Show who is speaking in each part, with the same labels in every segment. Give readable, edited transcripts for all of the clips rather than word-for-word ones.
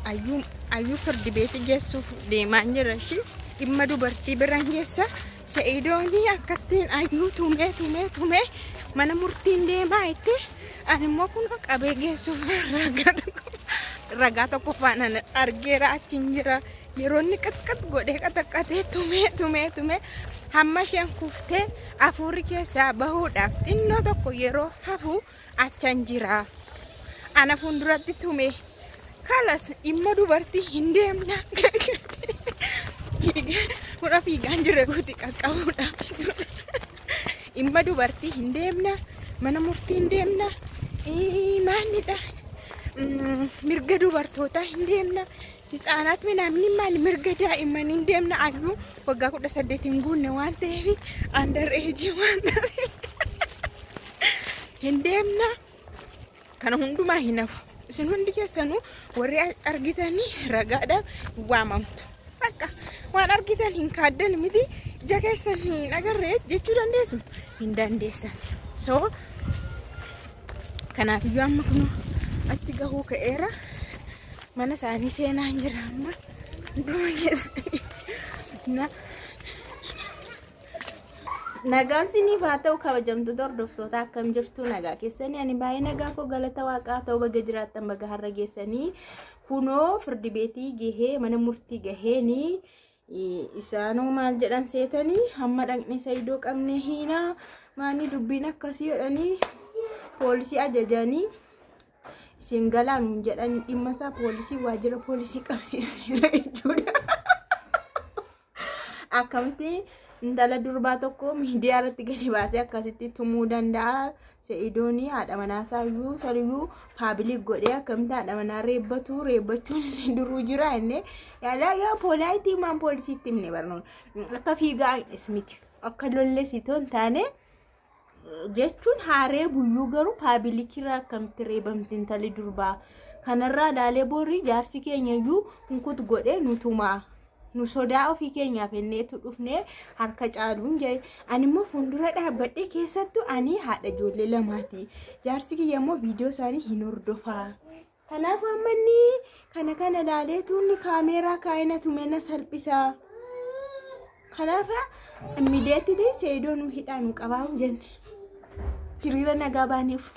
Speaker 1: Ayyuu firdi beetii geessuuf deemaan jira ishii dhimma dubartii biran geessa. Sa'idoonii akkattiin ayyuu tumee tumee tumee mana murtiin deemaa itti ani immoo kun qabee geessuuf ragaa tokko faana argeera achiin jira. Yeroo inni qixqix godhee qaxaqqatee tumee tumee tumee hamma isheen kuftee afuurri keessaa bahuudhaaf xinnoo tokko yeroo hafu achan jira. Ana fuulduratti tume. Kalas dhimma dubartii hin deemna. Kun fiigaan jira guuti qaqqabuudhaaf. Dhimma dubartii hin deemna. Mana murtii hin deemna. Maalidha? Mirga dubartootaa hin deemna. Hitsaanaat minaamni maali mirga daa'immanii hin deemna. Ayyuu waggaa 18 hin guunne waan ta'eef under age waan ta'eef hin deemna. Kana hundumaa hin hafu. Isin hundi keessanuu warri argitanii ragaadhaan waamamtu. Bakka waan argitan hin kaaddan miti ija keessan hin agarre jechuu dandeessu hin dandeessan. So kanaafiyyuu amma kun achi gahuu ka'eera. Mana isaanii seenaa hin jira amma. Hunduma keessanii. Nagaan siniif haa ta'u kabajamtoota hordoftoota akkam jirtu nagaa keessanii ani baay'ee nagaa koo galata waaqaa ta'u baga jiraattan baga har'a geessanii kunoo firdi beetii gahee mana murtii gaheenii isaanoo maal jedhan seetanii hamma dhaqne Sa'idoo qabne hiinaa maanii dubbiin akkasii jedhanii poolisii ajajanii isin galaa nuun jedhanii dhimma isaa poolisii waajjira poolisii qabsiisaniira jechuudha. Akkamitti intala durbaa tokko miidiyaa irratti gadi baasee akkasitti tumuu danda'a. Sa'idoonii haadha manaa iyyuu sariyyuu paabilik godhee akkamitti haadha manaa reebbatu reebbachuun duruu jira inni yaalaa yaa poolaayitii maan poolisiitti himne barnoon akka fiigaa miti akka lollesitoo hin taane jechuun haaree buyyuu garuu paabilikirraa akkamitti reebamti intalli durbaa kanarraa laalee boorri jaarsi keenya iyyuu hunkut godhee nu tumaa. Nu sodaa ofii keenyaaf inneetu dhufnee harka caaluun jedhe. Ani immoo fuuldura dhaabbadhee keessattuu ani haadha ijoollee lamaati. Jaarsi kiyya immoo viidiyoo isaanii hin hordofaa. Kanaaf amma inni kana kana ilaaleetu inni kaameeraa kaa'ee tumee na salphisaa. Kanaaf immideetti Sa'idoo nu hidhaa nu qabaa jenne. Hiriira nagaa baaneef.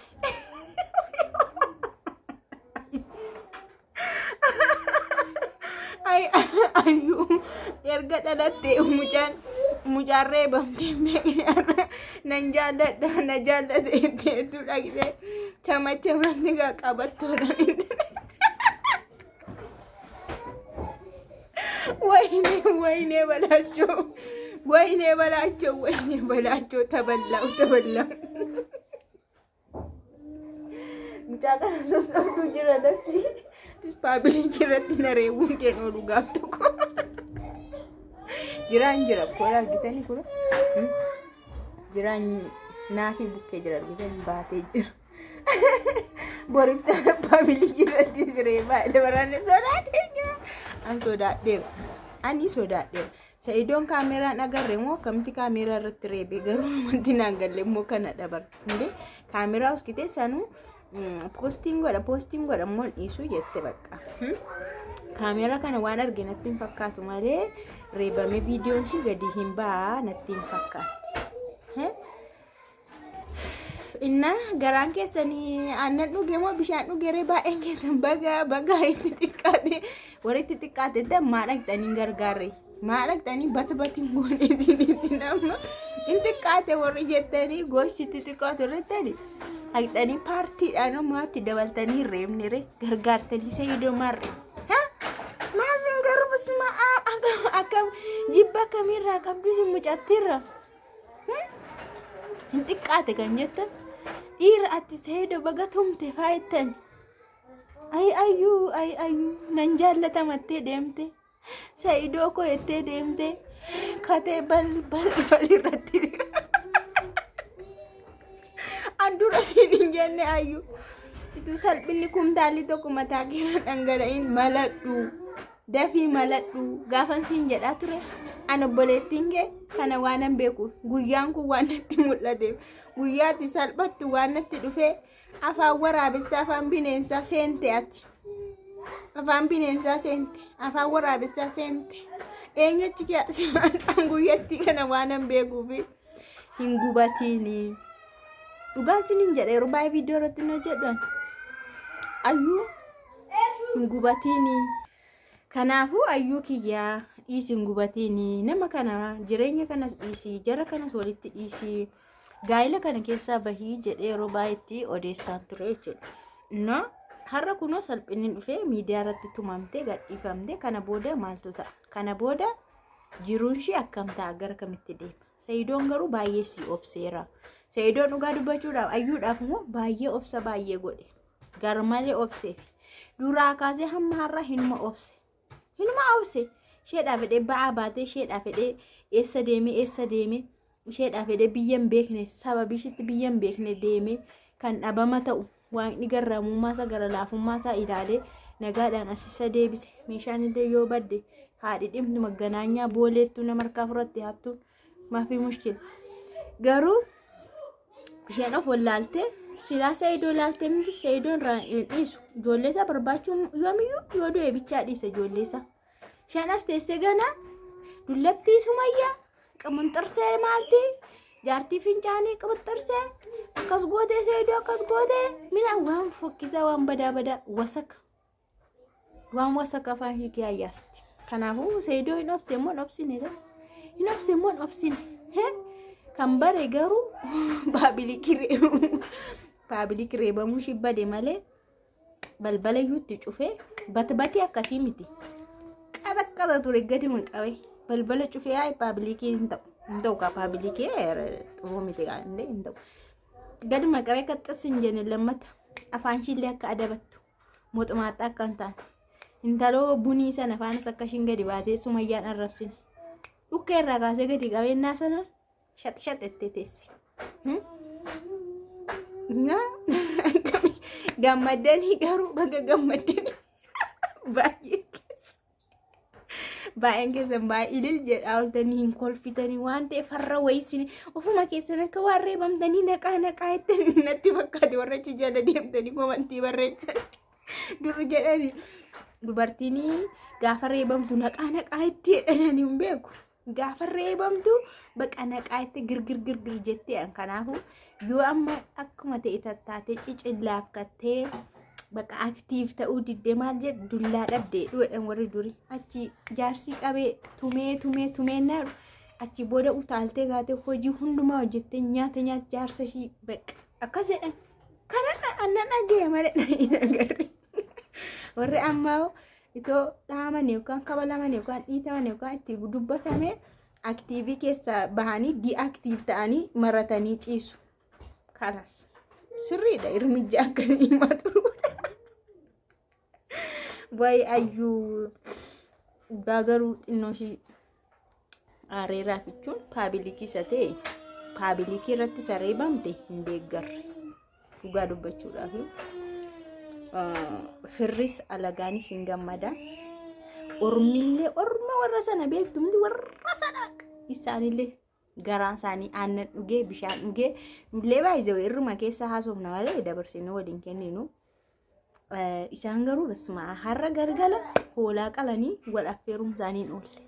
Speaker 1: Ayyuu erga dhalattee mucaan reebamtee beekne nan jaalladha na jaallate jetteetu dhaqxee chamachamatti qabattoodhaan. ወይኔ ወይኔ በላቸው ወይኔ በላቸው ወይኔ በላቸው ተበላው ተበላው። Mucaa kana sossobduu jira lakki. Paabilikii irratti na reebuun keen oolu gaaf tokko. Jiraan jira kola argitanii kun jiraan naafi bukkee jira argitanii baatee jira. Boriif paabilikii irratti siree dabaraan sodaadhee jira. An sodaadheera. Ani sodaadheera. Sa'idoon kaameraan agarre moo akkamitti kaameraa irratti reebee garuu wanti naan galle immoo kana dabar. Kaameraa uskitee sanuu postiin godha postiin godha immoo dhiisuu jette bakka. Kaameraa kana waan arge natti hin fakkaatu malee reebamee viidiyoon ishii gadi hin baa natti hin fakkaatu. Inna garaan keessanii aannan dhuge moo bishaan dhuge ree baay'een keessan bagaa bagaa itti xiqqaate warri itti xiqqaate maa dhaqxanii gargaarre maa dhaqxanii bata batiin goone isin amma hin xiqqaate warri jettanii gosti itti xiqqaate irrattanii dhaqxanii paartiidhaan maatti dabaltanii hin reebne ree gargaartanii Sa'idoo maarre. Maasin garuu basuma akkam jibba akkamiirraa qabdu isin mucattiirra. Hin xiqqaate kan jettan dhiira ati Sa'idoo baga tumte faayettan. Ay ayyuu ay ayyuu nan jaallatamattee deemte Sa'idoo koo jettee deemte katee bal bal bal irratti. An dura siin hin jenne ayyuu. Ituu salphinni kumtaalli tokko mataa keerra dhangala'in maladhu. Dafii maladhu gaafan siin jedhaa ture. An obboleettiin kee kana waan hin beekuuf guyyaan kun waan natti mul'ateef guyyaatti salphattu waan natti dhufee afaan waraabessaa afaan bineensaa seente ati. Afaan bineensaa seente, afaan waraabessaa seente. Eenyu achi keessi guyyattii kana waan hin beekuufi hin gubatiini. Dhugaan sinin jedha, yeroo baay'ee viidiyoo irratti na jedhan, Ayyuu hin gubatiini. Kanaafuu Ayyuu kiyyaa, dhiisi, hin gubatiini. Nama kana, jireenya kanas dhiisi, jara kanas walitti dhiisi. Gaa'ila kana keessaa bahii jedhee yeroo baay'eetti odeessaan ture jechuudha. No, har'a kunoo salphinni dhufee miidiyaa irratti tumamtee gadhiifamte. Kana booda maaltu ta'a? Kana booda jiruun ishee akkam ta'a? Gara kamitti deema? Sayidoon garuu baay'ee si obseera. Sayidoon dhugaa dubbachuudhaaf Ayyuudhaaf immoo baay'ee obsa baay'ee godhe. Garmalee obse. Duraa kaasee hamma har'a hinuma obse. Hinuma obse. Isheedhaaf fedhee ba'aa baatee, isheedhaaf fedhee eessa deemee, eessa deemee, isheedhaaf fedhee biyya hin beekne, sababii ishiitti biyya hin beekne deemee kan dhabama ta'u, Waaqni garraamummaa isaa, gara laafummaa isaa ilaalee nagaadhaan as isa deebise. Meeshaan illee yoo badde haadhi dhimtu magganaanyaa booleettuu nama harkaa fudhatte hattuun maafii mushkila. Garuu isheen of wallaaltee silaa Saayidoo laaltee miti. Saayidoon irraa hin dhiisu. Ijoollee isaa barbaachuu yoomiyyuu yoo du'e bichaa dhiisa ijoollee isaa. Isheen as teessee ganaa dullattii Sumayyaa qimixxirsee, maalti, jaartii fincaanii qimixxirsee akkas gootee, Saayidoo akkas gootee, mina waan fokkisaa, waan badaa badaa, wasaka, waan wasaka afaan hiikii ayyaasti. Kanaafuu Saayidoo hin obse immoo hin obsine, hin obse immoo hin obsine. Kan bare garuu public reebamuu ishii bade malee balbala iyyuu cufee batbatee akkasii miti. Qaxaqqaxa ture, gadi qabe balbala cufee hayi public hin ta'u, hin ta'u kaa, public xuruu miti kaa, hin ta'u. Gaduma qabee akka xis hin jenne, lammata afaan ishiillee akka adabattu, mootummaatti akka hin taane, intaloo bunii sana afaanis akka ishiin gadi baatee Sumayyaan arrabsine dhukkee irraa kaasee gadi qabeennaa sana shat shat ettee teessi. Gammaddanii garuu, baga gammaddanii. Baay'ee keessa. Baay'een keessan baay'ee ilil jedhaa ooltanii, hin kolfitanii waan ta'eef farra wayisin ofuma keessan akka waan reebamtanii naqaa naqaa jettanii natti fakkaate, warra achi jala deemtanii komantii barreessan. Dur jedhani dubartiin gaafa reebamtu naqaa naqaa itti jedhanii hin beeku. Gaafa reebamtu baqa naqaa itti girgir girgir jettee. Kanaafuu yoo amma akkuma ta'e tattaatee cicillaafkattee baqa active ta'uu diddee, maal jedhu, dullaa dhabdee dhuedhan warri duri, achi jaarsii qabee tumee tumee tumee achi booda utaaltee gaatee hojii hundumaa hojjettee nyaata nyaata jaarsa ishii baqa akkas jedhan. Kana annan dhaga'e malee hin agarre. Warri ammaa itoo dhaaman yookaan kabalaman yookaan dhiitaman yookaan itti dubbatame active keessa bahanii deactive ta'anii maratanii ciisu. Kanas sirriidha, irmijja akkasii himaa turuudha. Wayi Ayyuu, dhugaa garuu xinnoo ishii aareeraaf jechuun public isa ta'e, public irratti isa reebamte hin deeggarre, dhugaa dubbachuudhaaf. Firris alagaanis hin gammada. Ormillee, orma warra sana beektu miti, warra sana isaanillee garaan isaanii aannan dhugee bishaan dhugee. Nullee baay'ee irruma keessa haasofna malee dabarsinee waliin kenninu. Isaan garuu basuma har'a galgala hoolaa qalanii wal affeeruun isaanii hin oolle.